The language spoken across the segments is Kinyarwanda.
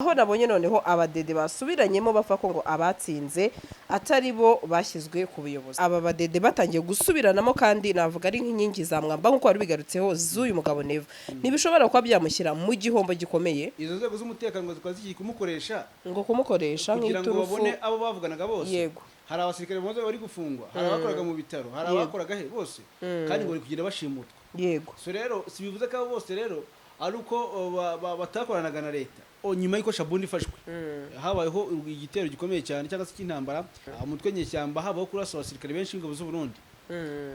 Aho nabonye noneho abadede basubiranyemo bapfa ko ngo abatsinze atari bo bashyizwe ku buyobozi. Aba badede batangiye gusubiranamo, kandi navuga ari nk'inkingi za mwamba, nk'uko wari bigarutseho, z'uyu mugabo Neva, ntibishobora kuba byamushyira mu gihombo gikomeye? Izo nzego z'umutekano ngo zikaba zigiye kumukoresha ngo kumukoresha kugira ngo nk'iturufu. babone abo bavuganaga bose. Hari abasirikare bamaze bari gufungwa, hari abakoraga mu bitaro, hari abakoraga he bose, kandi ngo bari kugenda bashimutwa. So rero si bivuze ko abo bose rero ari uko batakoranaga na leta. Nyuma y'uko Shabunda ifashwe, habayeho igitero gikomeye cyane cyangwa se cy'intambara, umutwe nyeshyamba, habaho kurasa abasirikare benshi b'ingabo z'u Burundi.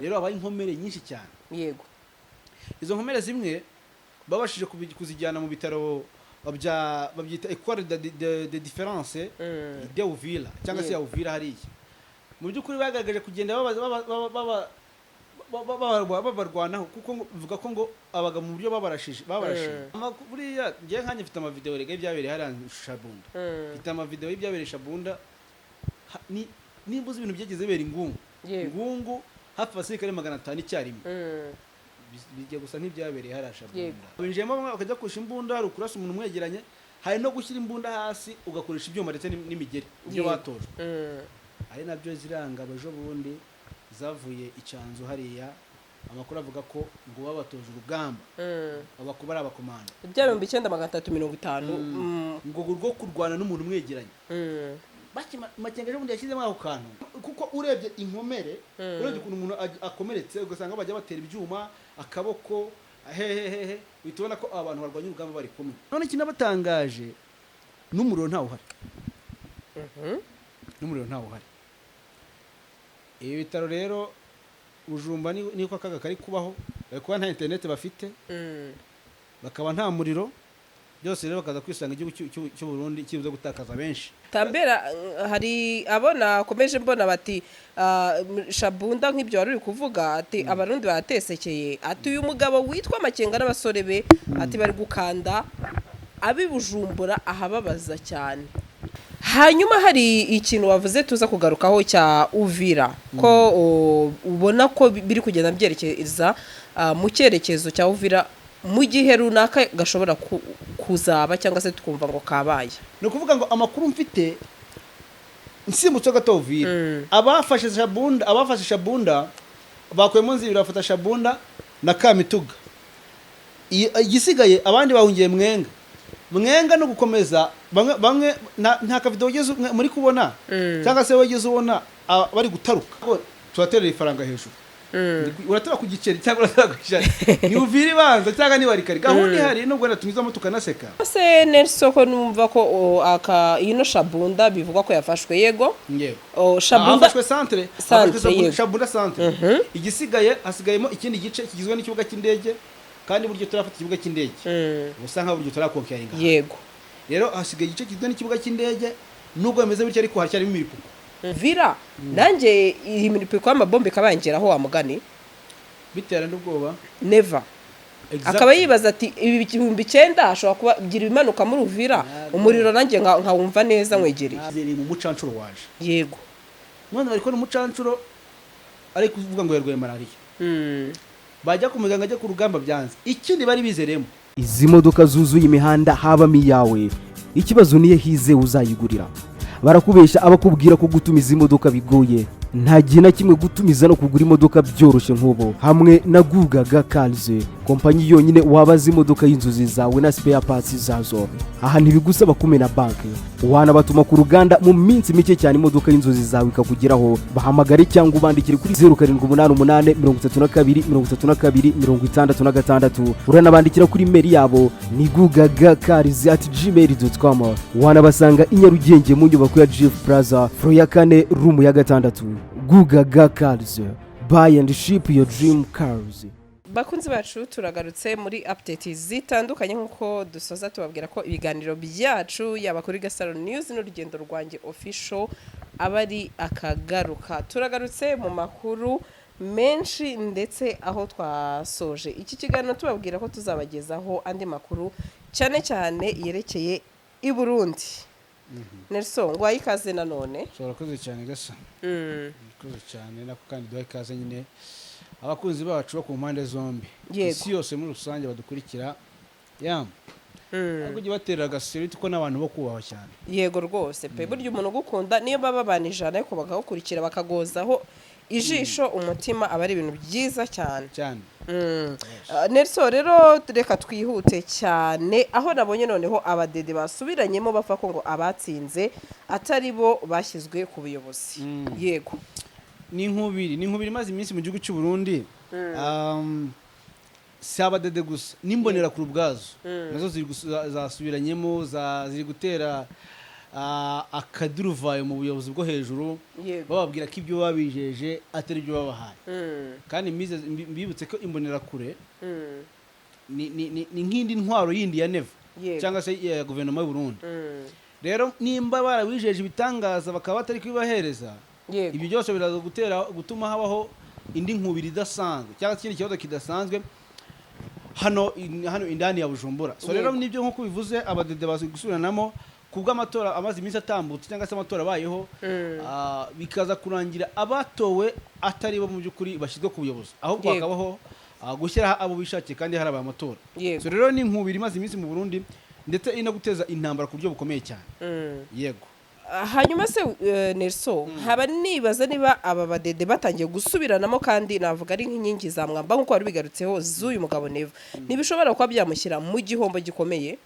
Rero habaye inkomere nyinshi cyane. Izo nkomere zimwe babashije kuzijyana mu bitaro bya babyita Ecole de différence de Uvira cyangwa se ya Uvira hariya. Mu by'ukuri bagaragaje kugenda babarwanaho, kuko bivuga ko ngo abaga mu buryo babarashije. Buriya njyewe nkanjye mfite amavideo rega y'ibyabereye hariya Shabunda. Mfite amavideo y'ibyabereye Shabunda. Nimba uzi ibintu byageze bibera Ingungu, Ingungu hafi abasirikare 500 icyarimwe, bijya gusa nk'ibyabereye hariya Shabunda. Binjiyemo bamwe bakajya kurusha imbunda, hari ukurasa umuntu umwegeranye, hari no gushyira imbunda hasi ugakoresha ibyuma ndetse n'imigeri ibyo batojwe. Ari nabyo ziranga ejo bundi zavuye Icyanzu hariya. Amakuru avuga ko ngo babatoje urugamba, abakuba ari abakomando. Bya 9350. Ngo rwo kurwana n'umuntu umwegeranye. Makenga ejo bundi yashyizemo ako kantu, kuko urebye inkomere, urebye ukuntu umuntu akomeretse, ugasanga bajya batera ibyuma akaboko hehehehe, uhita ubona ko aba bantu barwanya urugamba bari kumwe. None ikinabatangaje, n'umuriro ntawe uhari, n'umuriro ntawe uhari. Ibi bitaro rero Ujumba niko akaga kari kubaho, bari kuba nta interineti bafite, bakaba nta muriro, byose rero bakaza kwisanga igihugu cy'u Burundi kibuze gutakaza benshi. Tambera, hari abo nakomeje mbona bati Shabunda, nk'ibyo wari uri kuvuga, ati Abarundi baratesekeye, ati uyu mugabo witwa Makenga n'abasore be, ati bari gukanda ab'i Bujumbura ahababaza cyane. Hanyuma hari ikintu wavuze tuza kugarukaho cya Uvira, ko ubona ko biri kugenda byerekeza mu cyerekezo cya Uvira mu gihe runaka gashobora kuzaba, cyangwa se tukumva ngo kabaye. Ni ukuvuga ngo amakuru mfite, nsimbutse gato Uvira, abafashe Shabunda bakuyemo Nzibira, bafata Shabunda na Kamituga. Igisigaye abandi bahungiye Mwenga. Mwenga no gukomeza bamwe bamwe nta kavido wigeze muri kubona cyangwa se wigeze ubona bari gutaruka. Ko turaterera ifaranga hejuru, uratera ku giceri cyangwa uratera ku ijana, ni Uvira ibanza cyangwa ni Warikari, gahunda ihari nubwo wenda tunyuzamo tukanaseka. Se Nelson, ko numva ko aka ino Shabunda bivugwa ko yafashwe, yego? Yego. Shabunda. Hafashwe centre. Centre, hafashwe Shabunda, yego. Shabunda centre. Igisigaye hasigayemo ikindi gice kigizwe n'ikibuga cy'indege, kandi buryo turafata ikibuga cy'indege ubusa nkaho buryo turakonqueringa. Rero hasigaye igice kigizwe n'ikibuga cy'indege. Nubwo bimeze bityo ariko haracyarimo imipuko. Vira nanjye iyi miripiko y'amabombe ikabangeraho wa mugani. Bitera n'ubwoba. Never. Akaba yibaza ati ibi 9000 ashobora kuba gira ibimanuka muri Uvira, umuriro nanjye nkawumva neza nkwegereye. Ziri mu mucancuro waje. None bari kubona umucancuro ari kuvuga ngo yarwaye malariya, bajya ku muganga, ajya ku rugamba byanze. Ikindi bari bizeremo Izi modoka zuzuye imihanda habamo iyawe? Ikibazo niyo hize uzayigurira. Barakubeshya abakubwira ko gutumiza imodoka bigoye. Nta gihe na kimwe gutumiza no kugura imodoka byoroshye nk'ubu hamwe na Gugaga Cars, kompanyi yonyine wabaza imodoka y'inzozi zawe na spare parts zazo. Aha ntibigusaba kumena banki, wanabatuma ku ruganda, mu minsi mike cyane imodoka y'inzozi zawe ikakugeraho. Bahamagare cyangwa ubandikire kuri 0788 32 32 66. Uranabandikira kuri email yabo ni gugagacars@gmail.com. Wanabasanga i Nyarugenge mu nyubako ya Jifu Plaza, floor ya kane, room ya gatandatu. Gugaga Cars, buy and ship your dream cars. Bakunzi bacu, turagarutse muri update zitandukanye, nk'uko dusoza tubabwira ko ibiganiro byacu, yaba kuri Gasaro News n'Urugendo Rwanjye Official, aba ari akagaruka. Turagarutse mu makuru menshi, ndetse aho twasoje iki kiganiro tubabwira ko tuzabagezaho andi makuru, cyane cyane yerekeye i Burundi. Nelson, ngwaye ikaze nanone. Urakoze cyane gasa, urakoze cyane nako, kandi duha ikaze nyine abakunzi bacu bo ku mpande zombi, isi yose muri rusange badukurikira ya. Ariko ujye batera agaseriti ko n'abantu bo kubahwa cyane. Yego rwose pe, burya umuntu ugukunda niyo baba babana 100 ariko bakagukurikira bakagozaho ijisho umutima, aba ari ibintu byiza cyane. Cyane. Nelson, rero reka twihute cyane, aho nabonye noneho abadede basubiranyemo bapfa ko ngo abatsinze atari bo bashyizwe ku buyobozi. Yego. Ni inkubiri imaze iminsi mu gihugu cy'u Burundi. Si abadede gusa, n'imbonerakure ubwazo nazo ziri zasubiranyemo, ziri gutera akaduruvayo mu buyobozi bwo hejuru, bababwira ko ibyo babijeje atari byo babahaye. Kandi mbibutse ko imbonerakure ni nk'indi ntwaro yindi ya Neva cyangwa se ya guverinoma y'u Burundi. Rero nimba barabijeje ibitangaza bakaba batari kubibahereza, ibyo byose biraza gutera gutuma habaho indi nkubiri idasanzwe cyangwa se ikindi kibazo kidasanzwe hano indani ya Bujumbura. So rero nibyo nk'uko bivuze, abadede bazi gusubiranamo ku bw'amatora amaze iminsi atambutse cyangwa se amatora abayeho, bikaza kurangira abatowe atari bo mu by'ukuri bashyizwe ku buyobozi, ahubwo hakabaho gushyiraho abo bishakiye kandi harabaye amatora. So rero ni inkubiri imaze iminsi mu Burundi, ndetse iri no guteza intambara ku buryo bukomeye cyane. Yego. Hanyuma se Nelson, nkaba nibaza niba aba badede batangiye gusubiranamo, kandi navuga ari nk'inkingi za mwamba nk'uko wari bigarutseho z'uyu mugabo Neva, ntibishobora kuba byamushyira mu gihombo gikomeye?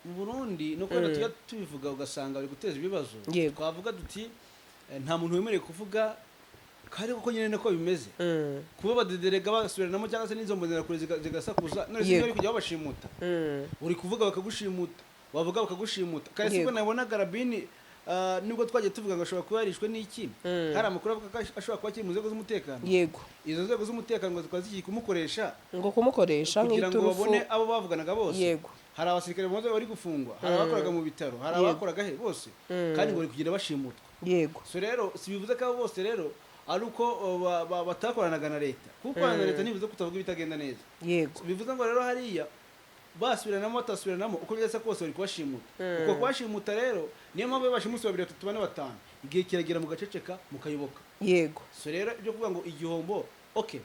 Mu Burundi nuko wenda tujya tubivuga ugasanga bari guteza ibibazo. Twavuga duti nta muntu wemerewe kuvuga, kandi koko nyine niko bimeze. Kuba badederega basubiranamo cyangwa se n'izo mbonerakure zigasakuza, none se bari kujya babashimuta? Uri kuvuga bakagushimuta, wavuga bakagushimuta. Kandi sibwo nabonaga Rabini, nubwo twagiye tuvuga ngo ashobora kuba yarishwe n'iki, hari amakuru avuga ko ashobora kuba akiri mu nzego z'umutekano. Izo nzego z'umutekano ngo zikaba zikiri kumukoresha ngo kumukoresha kugira ngo nk'iturufu. babone abo bavuganaga bose. Hari abasirikare bamaze bari gufungwa, hari abakoraga mu bitaro, hari abakoraga he bose, kandi ngo bari kugenda bashimutwa. So rero si bivuze ko abo bose rero ari uko batakoranaga na leta, kuko gukorana na leta ntibivuze ko utavuga ibitagenda neza. Bivuze ngo rero hariya basubiranamo batasubiranamo, uko byose kose bari kubashimuta. Uko kubashimuta rero niyo mpamvu iyo bashimuse babiri, batatu, bane, batanu, igihe kiragera mugaceceka mukayoboka. So rero ibyo kuvuga ngo igihombo, okay,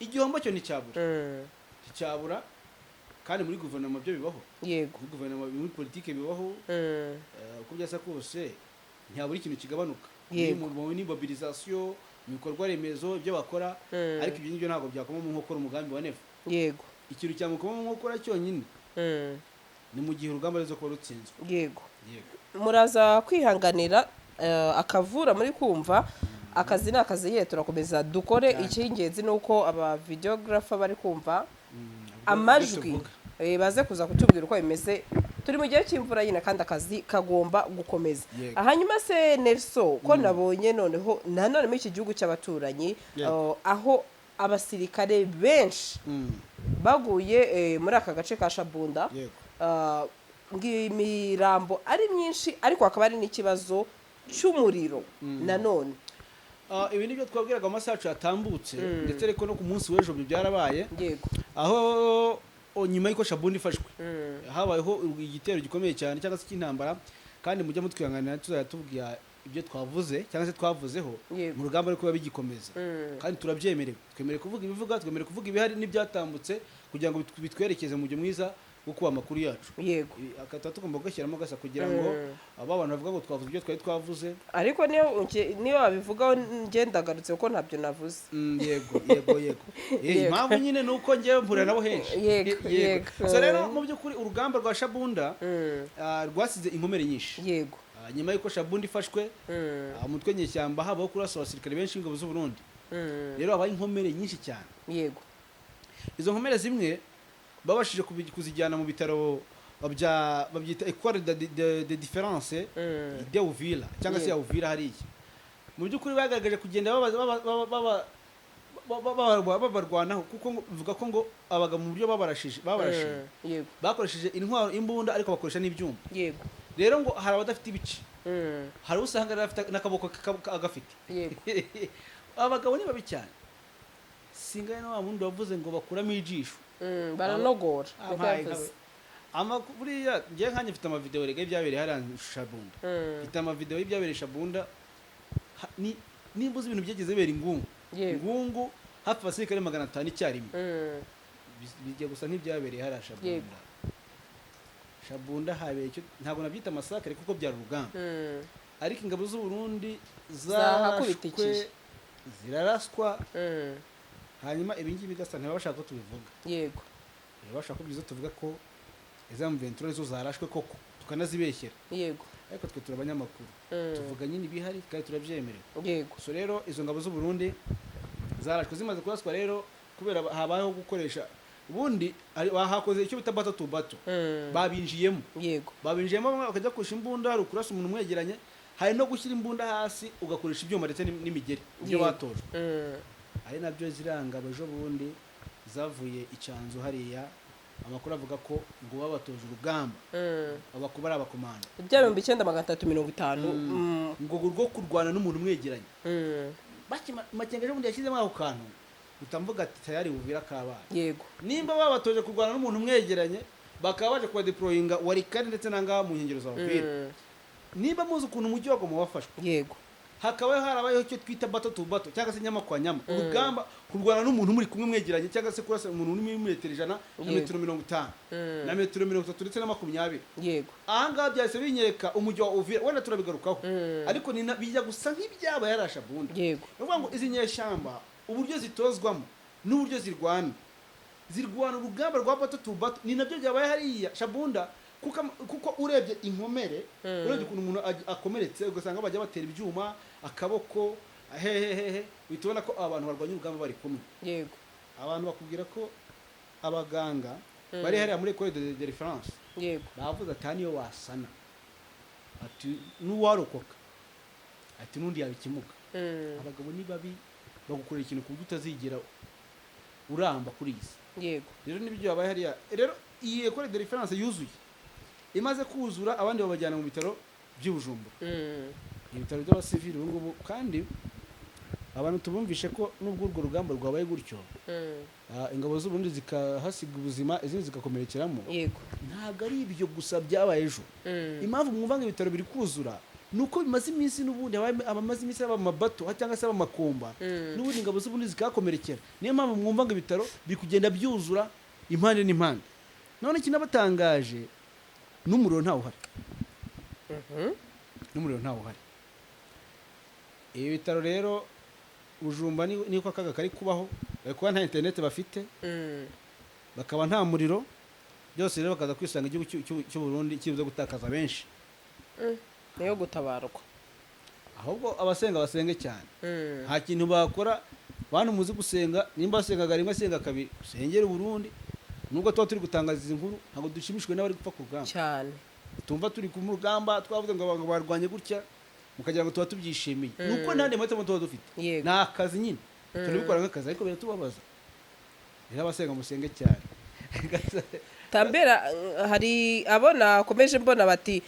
igihombo cyo nticyabura, nticyabura, kandi muri guverinoma byo bibaho. Muri guverinoma, muri politike bibaho. Uko byasa kose ntihabura ikintu kigabanuka. Ni mobilisation mu bikorwa remezo, ibyo bakora. Ariko ibyo ngibyo ntabwo byakoma mu nkokora umugambi wa Neva. Ikintu cyamukoma mu nkokora cyonyine ni mu gihe urugamba ruza kuba rutsinzwe. Yego. Muraza kwihanganira akavura muri kumva, akazi ni akazi ye, turakomeza dukore. Icy'ingenzi ni uko aba videographer bari kumva amajwi, tuvuga. Baze kuza kutubwira uko bimeze. Turi mu gihe cy'imvura nyine kandi akazi kagomba gukomeza. Hanyuma se Nelson, ko nabonye noneho nanone muri iki gihugu cy'abaturanyi, aho abasirikare benshi baguye muri aka gace ka Shabunda, ngo imirambo ari myinshi, ariko hakaba hari n'ikibazo cy'umuriro nanone. Ibi nibyo twabwiraga mu masaha yacu yatambutse, ndetse ariko no ku munsi w'ejo ibyo byarabaye, aho nyuma y'uko Shabunda ifashwe habayeho igitero gikomeye cyane cyangwa se cy'intambara. Kandi mujya mutwihanganira, tuzajya tubwira ibyo twavuze cyangwa se twavuzeho mu rugamba ariko biba bigikomeza. Kandi turabyemerewe, twemerewe kuvuga ibivuga, twemerewe kuvuga ibihari n'ibyatambutse kugira ngo bitwerekeze mu mujyo mwiza wo kuba amakuru yacu. Aka tuba tugomba kugashyiramo gasa kugira ngo aba bantu bavuga ngo twavuze ibyo twari twavuze. Ariko niyo wabivugaho njye ndagarutse kuko ntabyo navuze. Yego. Impamvu nyine ni uko njyewe mpurira nabo henshi. So rero mu by'ukuri urugamba rwa Shabunda rwasize inkomere nyinshi. Nyuma y'uko Shabunda ifashwe, umutwe nyeshyamba habaho kurasa abasirikare benshi b'ingabo z'u Burundi. Rero habaye inkomere nyinshi cyane. Izo nkomere zimwe babashije kuzijyana mu bitaro bya babyita Ecole de Différence de Uvira cyangwa se ya Uvira hariya. Mu by'ukuri bagaragaje kugenda babarwanaho, kuko bivuga ko ngo abagabo mu buryo babarashije, bakoresheje intwaro imbunda, ariko bakoresha n'ibyuma. Rero ngo hari abadafite ibice, hari usanga yari afite n'akaboko agafite. Abagabo ni babi cyane, singaye na wa wundi wavuze ngo bakuramo ijisho. Baranogora niko Ampaye yavuze. Buriya njyewe nkanjye mfite amavideo rega y'ibyabereye hariya Shabunda. Mfite amavideo y'ibyabereye Shabunda. Nimba uzi ibintu byageze bibera ingungu, ingungu hafi abasirikare 500 icyarimwe, bijya gusa nk'ibyabereye hariya Shabunda. Shabunda habereye icyo ntabwo nabyita massacre kuko byari urugamba, ariko ingabo z'u Burundi Zahakubitikiye. zarashwe, ziraraswa. Hanyuma ibi ngibi gasa ntibaba bashaka ko tubivuga. Baba bashaka ko byiza tuvuga ko iza M23 zo zarashwe koko, tukanazibeshyera. Ariko twe turi abanyamakuru, tuvuga nyine ibihari kandi turabyemerewe. So rero izo ngabo z'u Burundi zarashwe. Zimaze kuraswa rero, kubera habayeho gukoresha ubundi bahakoze icyo bita battle to battle. Babinjiyemo. Babinjiyemo, bamwe bakajya gukoresha imbunda, hari ukurasa umuntu umwegeranye, hari no gushyira imbunda hasi ugakoresha ibyuma ndetse n'imigeri ibyo batojwe. Ari nabyo ziriya ngabo ejo bundi zavuye icyanzu hariya, amakuru avuga ko ngo babatoje urugamba, abakuba ari abakomando. Bya 9350. Ngo rwo kurwana n'umuntu umwegeranye. Makenga ejo bundi yashyizemo ako kantu, utamvuga ati tayari buvira kabaye. Nimba babatoje kurwana n'umuntu umwegeranye, bakaba baje kubadeployinga Walikale ndetse n'angaha mu nkengero za Uvira, nimba muzi ukuntu umujyi wa Goma wafashwe, hakaba harabayeho icyo twita battle to battle cyangwa se nyama kwa nyama, urugamba kurwana n'umuntu muri kumwe mwegeranye, cyangwa se kurasa umuntu uri muri metero 100 na metero 50 na metero 30 ndetse na 20. Ahangaha byahise binyereka umujyi wa Uvira, wenda turabigarukaho, ariko bijya gusa nk'ibyaba yarasha bundi. Ni ukuvuga ngo izi nyeshyamba uburyo zitozwamo n'uburyo zirwana, zirwana urugamba rwa battle to battle. Ni nabyo byabaye hariya Shabunda, kuko urebye inkomere, urebye ukuntu umuntu akomeretse, ugasanga bajya batera ibyuma akaboko hehehehe, uhita ubona ko aba bantu barwanya urugamba bari kumwe. Abantu bakubwira ko abaganga bari hariya muri Ecole de Reference bavuze ati: "Aha niyo wasana," ati "n'uwarokoka," ati "n'undi yabikimuka." Abagabo ni babi, bagukorera ikintu ku buryo utazigera uramba kuri iyi si. Rero nibyo byabaye hariya. Rero iyi Ecole de Reference yuzuye, imaze kuzura, abandi babajyana mu bitaro by'i Bujumbura, ibitaro by'abasivili ubu ngubu. Kandi abantu tubumvishe ko nubwo urwo rugamba rwabaye gutyo, ingabo z'u Burundi zikahasiga ubuzima, izindi zigakomerekeramo, ntabwo ari ibyo gusa byabaye ejo. Impamvu mwumva ngo ibitaro biri kuzura ni uko bimaze iminsi n'ubundi abamaze iminsi aba amabato cyangwa se aba amakomba, n'ubundi ingabo z'u Burundi zikahakomerekera. Niyo mpamvu mwumva ngo ibitaro biri kugenda byuzura impande n'impande. None ikinabatangaje, n'umuriro ntawe uhari, n'umuriro ntawe uhari. Ibi bitaro rero Bujumba niko akaga kari kubaho, bari kuba nta interineti bafite, bakaba nta muriro, byose rero bakaza kwisanga igihugu cy'u Burundi kibuze gutakaza benshi. Niyo gutabarwa. Ahubwo abasenga basenge cyane. Nta kintu bakora. Bantu muzi gusenga, nimba basengaga rimwe, asenga kabiri, usengere Burundi. Nubwo tuba turi gutangaza izi nkuru, ntabwo dushimishijwe n'abari gupfa ku rugamba. Tumva turi ku rugamba, twavuze ngo abantu barwanye gutya, mukagira ngo tuba tubyishimiye. Ni uko nta mahitamo tuba dufite. Ni akazi nyine, turabikora nk'akazi, ariko biratubabaza. Rero abasenga musenge cyane. Tambera, hari abo nakomeje mbona bati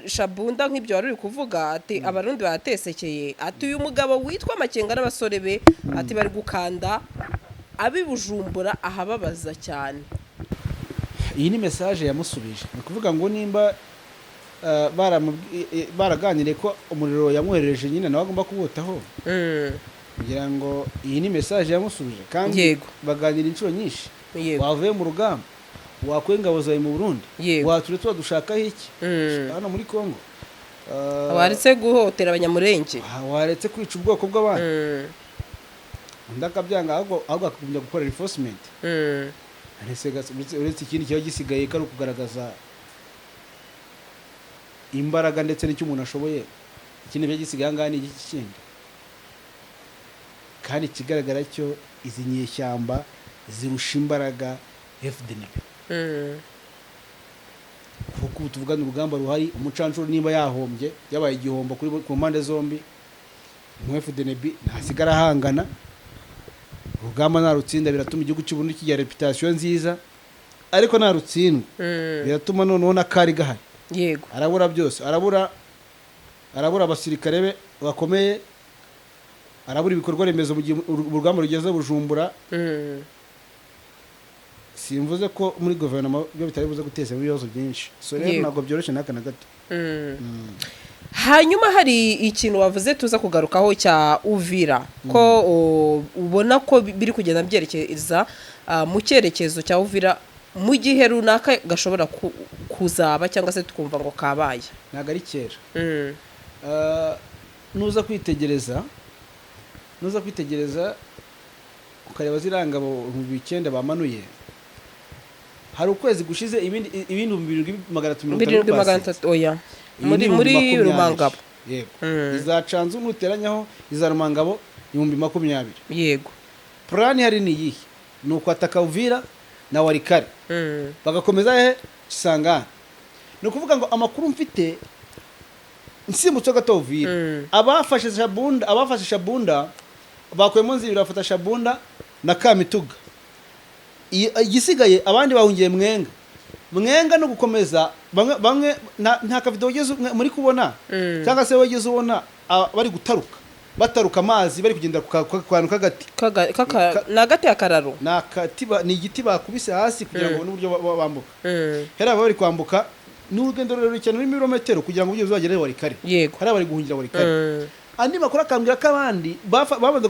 Shabunda nk'ibyo wari uri kuvuga, ati Abarundi baratesekeye, ati uyu mugabo witwa Makenga n'abasore be, ati bari gukanda ab'i Bujumbura ahababaza cyane. Iyi ni message yamusubije. Ni ukuvuga ngo nimba baraganiriye ko umuriro yamwoherereje nyine nawe agomba kuwutaho, kugira ngo iyi ni message yamusubije kandi baganira inshuro nyinshi. Wavuye mu rugamba, wakuye ingabo zawe mu Burundi, waturetse wadushakaho iki hano muri Congo? Waretse guhotera Abanyamurenge. Waretse kwica ubwoko bw'abandi. Undi akabyanga, ahubwo akagumya gukora reinforcement. Uretse ikindi kiba gisigaye ko ari ukugaragaza imbaraga ndetse n'icyo umuntu ashoboye, ikindi biba gisigaye aha ngaha ni iki kindi? Kandi ikigaragara cyo, izi nyeshyamba zirusha imbaraga FDNB, kuko ubu tuvugana urugamba ruhari, umucancuro niba yahombye, yabaye igihombo ku mpande zombi. Mu FDNB ntasigara ahangana urugamba, narutsinda biratuma igihugu cy'u Burundi kigira reputation nziza, ariko narutsindwa biratuma noneho n'akari gahari arabura byose, arabura abasirikare be bakomeye, arabura ibikorwa remezo mu gihe urugamba rugeze Bujumbura. Simvuze ko muri guverinoma byo bitari buze guteza ibibazo byinshi. So rero ntabwo byoroshye n'aka na gato. Hanyuma hari ikintu wavuze tuza kugarukaho cya Uvira, ko ubona ko biri kugenda byerekeza mu cyerekezo cya Uvira. Mu gihe runaka gashobora kuzaba cyangwa se tukumva ngo kabaye. Ntabwo ari kera. Nuza kwitegereza ukareba ziriya ngabo 9000 bamanuye, hari ukwezi gushize ibindi 7350. 7300, oya. Iyi Muri ni muri 20,000. Rumangabo. Yego. Iza Canzu nuteranyaho iza Rumangabo, 20,000. Plan hari ni iyihe? Ni ukwataka Uvira na Walikale, bagakomeza he? Kisangani. Ni ukuvuga ngo amakuru mfite, nsimbutse gato Uvira, abafashe Shabunda bakuyemo Nzibira, bafata Shabunda na Kamituga. Igisigaye abandi bahungiye Mwenga. Mwenga no gukomeza bamwe nta kavideo ugeze muri kubona cyangwa se wigeze ubona, bari gutaruka, bataruka amazi, bari kugendera ku kantu k'agati. Ni agati akararo. Ni akati ni igiti bakubise hasi kugira ngo babone uburyo bambuka. Hariya baba bari kwambuka, ni urugendo rurerure cyane rurimo ibirometero kugira ngo ugeze uzagere Walikale. Hariya bari guhungira Walikale. Andi makuru akambwira ko abandi bamaze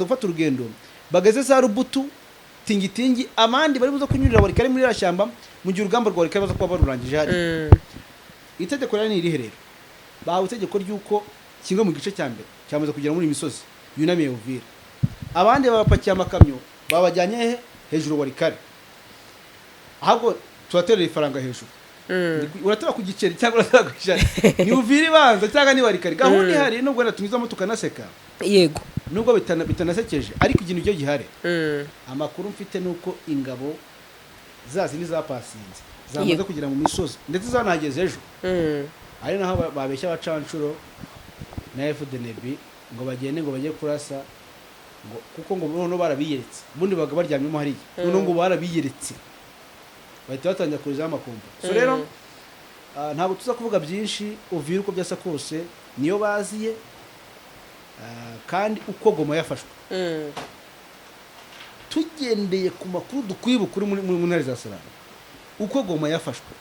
gufata urugendo, bageze za Rubutu, Tingitingi, abandi bari buze kunyurira Walikale muri iriya shyamba mu gihe urugamba rwa Walikale baza kuba barurangije hariya. Itegeko rero ni irihe? Rero bahawe itegeko ry'uko kimwe mu gice cya mbere cyamaze kugera muri iyi misozi yunamiye Uvira, abandi babapakiye amakamyo, babajyanye he? Hejuru Walikale. Ahubwo turaterera ifaranga hejuru. Uratera ku giceri cyangwa uratera ku 100? Ni Uvira ibanza cyangwa ni Walikale? Gahunda ihari, nubwo wenda tunyuzamo tukanaseka, nubwo bitanasekeje, ariko ikintu cyo gihari, amakuru mfite ni uko ingabo za zindi zapasinze zamaze kugera mu misozi, ndetse zanahageze ejo. Ari naho babeshya abacanshuro na FDNB ngo bagende, ngo bajye kurasa, ngo kuko ngo noneho barabiyeretse. Ubundi baga baryamyemo hariya, noneho ngo barabiyeretse, bahita batangira kuzaho amakompa. So rero ntabwo tuza kuvuga byinshi. Uvira uko byasa kose niyo baziye, kandi uko Goma yafashwe, tugendeye ku makuru dukwiye bukuru muri ntare za Saranga, uko Goma yafashwe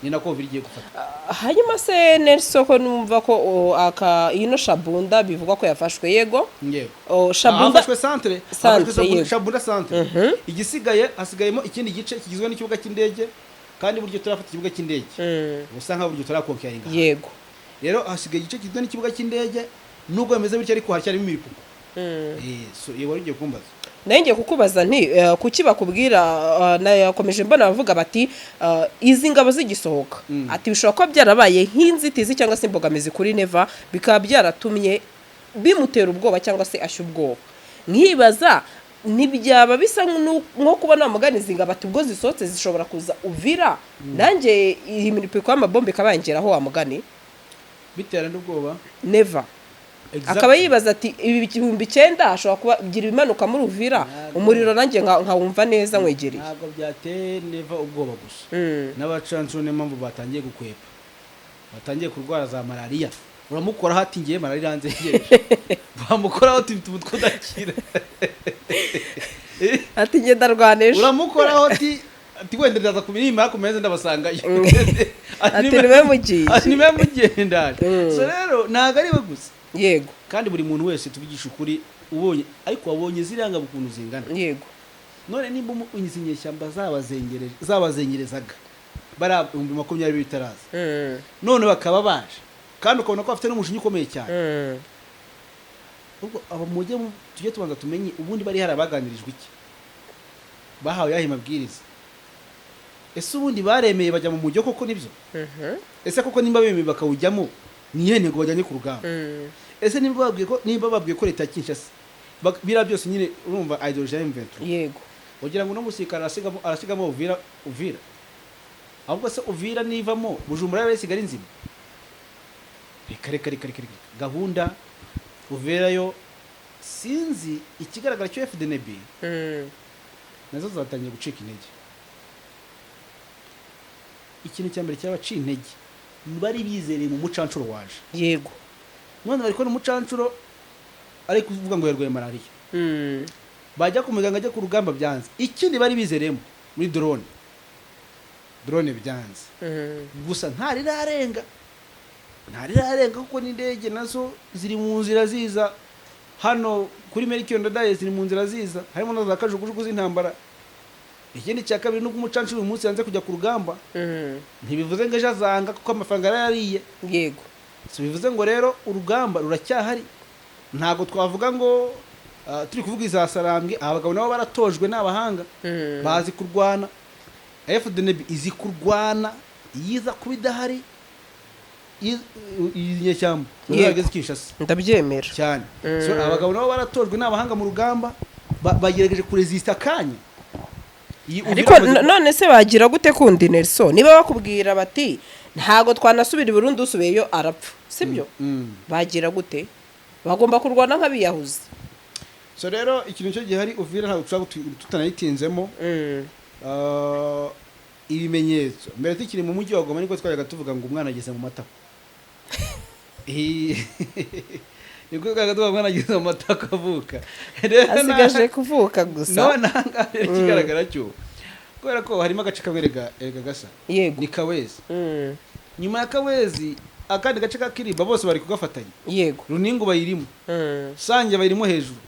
ni nako Uvira igiye gufatwa. Hanyuma se Nelson, ko numva ko aka ino Shabunda bivugwa ko yafashwe, yego? Yego. Shabunda. Hafashwe centre. Centre, hafashwe yego. Shabunda centre. Igisigaye, hasigayemo ikindi gice kigizwe n'ikibuga cy'indege, kandi buryo turafata ikibuga cy'indege, ubusa nkaho buryo turakonkaringa. Rero hasigaye igice kigizwe n'ikibuga cy'indege. Nubwo bimeze bityo, ariko haracyarimo imipuko. So iyo wari ugiye kumbaza? Nayo ngiye kukubaza nti kuki bakubwira, nakomeje mbona bavuga bati izi ngabo zigisohoka, ati bishobora kuba byarabaye nk'inzitizi cyangwa se imbogamizi kuri Neva, bikaba byaratumye bimutera ubwoba cyangwa se ashya ubwoba. Nkibaza ntibyaba bisa nko kubona mugani izi ngabo, ati ubwo zisohotse zishobora kuza Uvira, nanjye iyi miripiko y'amabombe ikabangeraho, wa mugani. Bitera n'ubwoba. Neva akaba yibaza ati ibi 9000 ashobora kuba gira ibimanuka muri Uvira, umuriro nanjye nkawumva neza nkwegereye. Ntabwo byateye Neva ubwoba gusa, n'abacanshuro niyo mpamvu batangiye gukwepa, batangiye kurwara za malariya. Uramukoraho ati ngiye malariya hanze yegereje, bamukoraho ati mfite umutwe udakira. Ati ngenda rwaneje. Uramukoraho ati wenda ndaza kumenya nimara kumeza ndabasangayo. Ati niwe mugiye. Ati niwe mugenda. So rero ntabwo ari we gusa. Kandi buri muntu wese, tuvugisha ukuri, ubonye, ariko wabonye ziriya ngabo ukuntu zingana. None nimba izi nyeshyamba zabazengerezaga bari 20,000 bitaraza, none bakaba baje, kandi ukabona ko bafite n'umujinya ukomeye cyane, ubwo abo mujye tujye tubanza tumenye ubundi bari hari abaganirijwe iki, bahawe yahe mabwiriza? Ese ubundi baremeye bajya mu mujyo koko nibyo? Ese koko nimba bemeye bakawujyamo, ni iyihe ntego bajyanye ku rugamba? Ese nimba babwiye ko leta ya Kinshasa biriya byose nyine, urumva ideology ya M23, ugira ngo uno musirikare arasigamo Uvira? Ahubwo se Uvira nivamo, Bujumbura yaba isigara nzima? Reka, reka, reka, reka, reka. Gahunda Uvira yo sinzi. Ikigaragara cyo, FDNB nazo zatangiye gucika intege. Ikintu cya mbere cyabaciye intege, bari bizereye mu mucancuro waje. None bari kubona umucancuro ari kuvuga ngo yarwaye malariya, bajya ku muganga, ajya ku rugamba byanze. Ikindi bari bizereyemo muri drone byanze. Gusa ntarirarenga, ntarirarenga, kuko n'indege nazo ziri mu nzira ziza hano kuri Melchior Ndadaye, ziri mu nzira ziza, harimo na za kajugujugu z'intambara. Ikindi cya kabiri, nubwo umucancuro uyu munsi yanze kujya ku rugamba, ntibivuze ngo ejo azanga, kuko amafaranga yarayariye. Si bivuze ngo rero urugamba ruracyahari. Ntabwo twavuga ngo turi kuvuga iza Sarambwe. Abagabo nabo baratojwe, ni abahanga, bazi kurwana. FDNB izi kurwana. Iyiza kuba idahari, iyi nyeshyamba zageze Kinshasa. Ndabyemera. Cyane. So, abagabo nabo baratojwe, ni abahanga mu rugamba, bagerageje kuresista akanya. Iyi Uvira Ariko none se bagira gute kundi, Nelson, niba bakubwira bati ntago twanasubira i Burundi, usubiyeyo arapfa, sibyo? Bagira gute? Bagomba kurwana nk'abiyahuzi. So rero ikintu cyo gihari, Uvira ntabwo dushobora tutanayitinzemo. Ibimenyetso mbere tukiri mu mujyi wa Goma nibwo twajyaga tuvuga ngo umwana ageze mu matako. Nibwo twajyaga tuvuga ngo umwana ageze mu matako avuka. Rero Asigaje kuvuka gusa. None ahangaha rero ikigaragara cyo, kubera ko harimo agace kamwe rega gasa ni Kawezi. Nyuma ya Kawezi, akandi gace ka Kiriba bose bari kugafatanya. Runingu bayirimo, Sange bayirimo hejuru,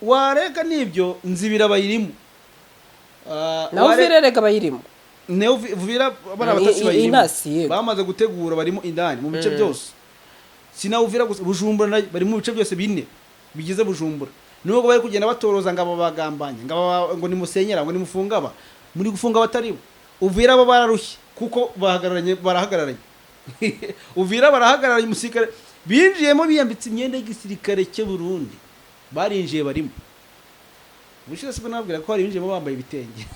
wareka n'ibyo Nzibira bayirimo. Nawe Uvira rega bayirimo. Nayo Uvira bari abatasi bayirimo. Intasi, yego. Bamaze gutegura, barimo indani mu bice byose. Sina Uvira gusa, Bujumbura nayo bari mu bice byose bine bigize Bujumbura. Nubwo bari kugenda batoroza ngo aba bagambanye, ngo aba ngo nimusenyera, ngo nimufunga aba, muri gufunga abatari bo. Uvira bo bararushye kuko bahagararanye, barahagararanye. Uvira barahagararanye. Umusirikare binjiyemo biyambitse imyenda y'igisirikare cy'u Burundi, barinjiye barimo. Ubushize sibwo nababwira ko hari binjiyemo bambaye ibitenge.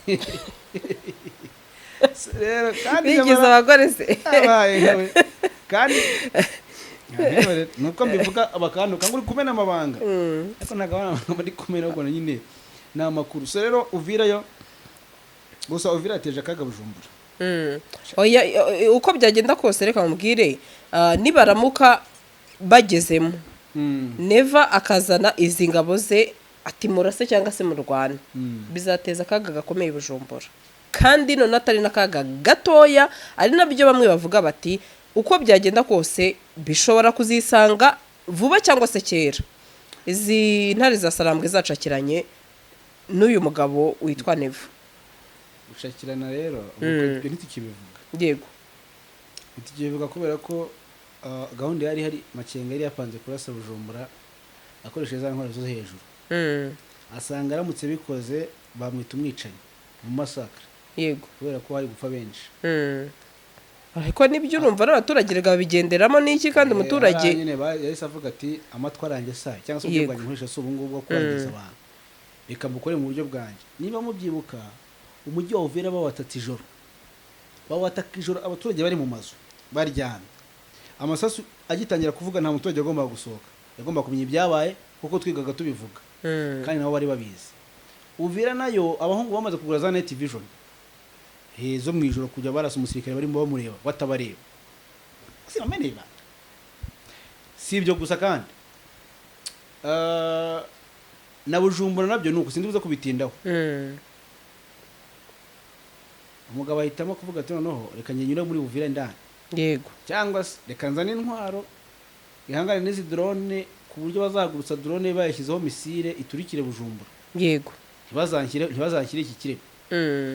So rero kandi Bigize nyamara- abagore se? Abaye nkawe. Kandi nuko mbivuga bakantuka ngo uri kumena amabanga, ariko ntabwo abana amabanga bari kumena, ahubwo nyine ni amakuru. So rero Uvira yo gusa, Uvira yateje akaga Bujumbura. Oya, uko byagenda kose, reka mubwire, nibaramuka bagezemo, Neva akazana izi ngabo ze ati murase cyangwa se murwane, bizateza akaga gakomeye i Bujumbura. Kandi none atari n'akaga gatoya, ari nabyo bamwe bavuga bati uko byagenda kose bishobora kuzisanga vuba cyangwa se kera izi ntare za Sarambwe zacakiranye n'uyu mugabo witwa Neva. Gushakirana rero, ibyo ntitukibivuga. Ntitukibivuga kubera ko gahunda yari ihari, Makenga yari yapanze kurasa Bujumbura akoresheje za ntwaro zo hejuru. Asanga aramutse bikoze bamwita umwicanyi mu masakre, kubera ko hari gupfa benshi. Ariko nibyo, urumva n'abaturage rega babigenderamo n'iki kandi umuturage Hariya nyine yahise avuga ati amatwi aranjye saye, cyangwa se uburyo bwanjye nkoresha si ubu ngubu bwo kurangiza abantu, reka mbukore mu buryo bwanjye. Niba mubyibuka, umujyi wa Uvira bawatatse ijoro, bawataka ijoro, abaturage bari mu mazu baryamye. Amasasu agitangira kuvuga, nta muturage wagombaga gusohoka, yagombaga kumenya ibyabaye kuko twigaga tubivuga. Kandi nabo bari babizi. Uvira nayo abahungu bamaze kugura za night vision zo mu ijoro, kujya barasa umusirikare barimo bamureba batabareba, si bamenye ibanga. Si ibyo gusa kandi, na Bujumbura nabyo nuko, sindi buze kubitindaho. Umugabo ahitamo kuvuga ati noneho reka njye nyure muri Uvira indani, cyangwa se reka nzane intwaro ihangane n'izi drone, ku buryo bazahagurutsa drone bayishyizeho missile iturikire Bujumbura, ntibazanshyire iki kirego.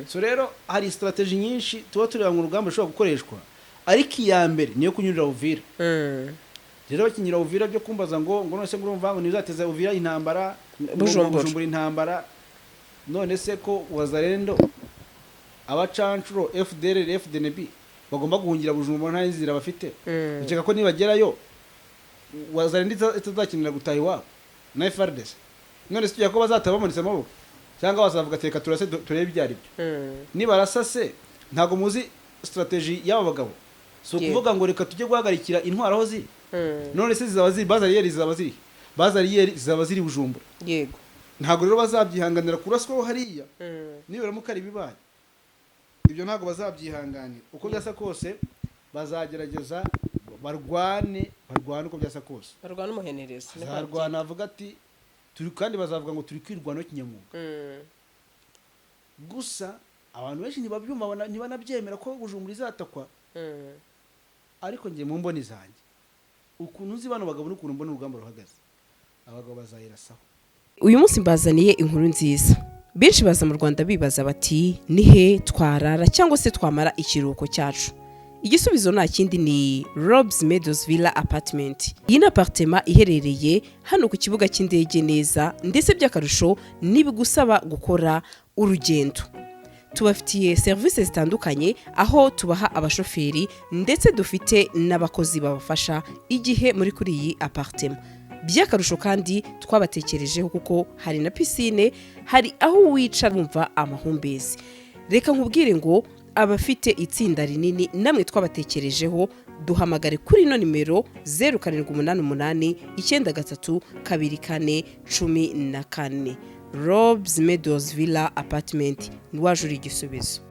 So rero hari strategy nyinshi tuba tureba mu rugamba rushobora gukoreshwa, ariko iya mbere niyo kunyurira Uvira. Rero bakinyura Uvira, byo kumbaza ngo none se ngo urumva ngo ntibizateza Uvira intambara, ngo Bujumbura. Bujumbura intambara? None se ko Wazalendo, abacancuro, FDLR, FDNB bagomba guhungira Bujumbura, nta nzira bafite? Ukeka ko nibagerayo Wazalendo itazakenera gutaha iwabo na FARDC? None se tujya ko bazataha bamanitse amaboko, cyangwa bazavuga ati reka turase turebe ibyo ari byo? Nibarasa se, ntabwo muzi strategy y'aba bagabo? Si ukuvuga ngo reka tujye guhagarikira intwaro aho ziri. None se zizaba ziri bazariyeri, zizaba ziri bazariyeri, zizaba ziri Bujumbura. Ntabwo rero bazabyihanganira kuraswaho hariya. Nibaramuka ari ibibaye ibyo, ntabwo bazabyihanganira. Uko byasa kose bazagerageza barwane, barwane uko byasa kose. Barwana umuhenerezo. Bazarwana bavuga ati turi, kandi bazavuga ngo turi kwirwanaho kinyamwuga. Gusa abantu benshi ntibabyumva, ntibanabyemera ko Bujumbura izatakwa. Ariko njye mu mboni zanjye, ukuntu nzi bano bagabo n'ukuntu mbona urugamba ruhagaze, abagabo bazayirasaho. Uyu munsi mbazaniye inkuru nziza. Benshi baza mu Rwanda bibaza bati: "Ni he twarara cyangwa se twamara ikiruhuko cyacu?" Igisubizo nta kindi, ni Robs Meadows Villa Apartment. Iyi ni apartment iherereye hano ku kibuga cy'indege neza, ndetse by'akarusho ntibigusaba gukora urugendo. Tubafitiye serivisi zitandukanye, aho tubaha abashoferi, ndetse dufite n'abakozi babafasha igihe muri kuri iyi apartment. By'akarusho kandi twabatekerejeho kuko hari na piscine, hari aho wicara wumva amahumbezi. Reka nkubwire ngo abafite itsinda rinini namwe twabatekerejeho. Duhamagare kuri ino nimero: 0788932414. Robs Meadows Villa Apartment, waje uri igisubizo.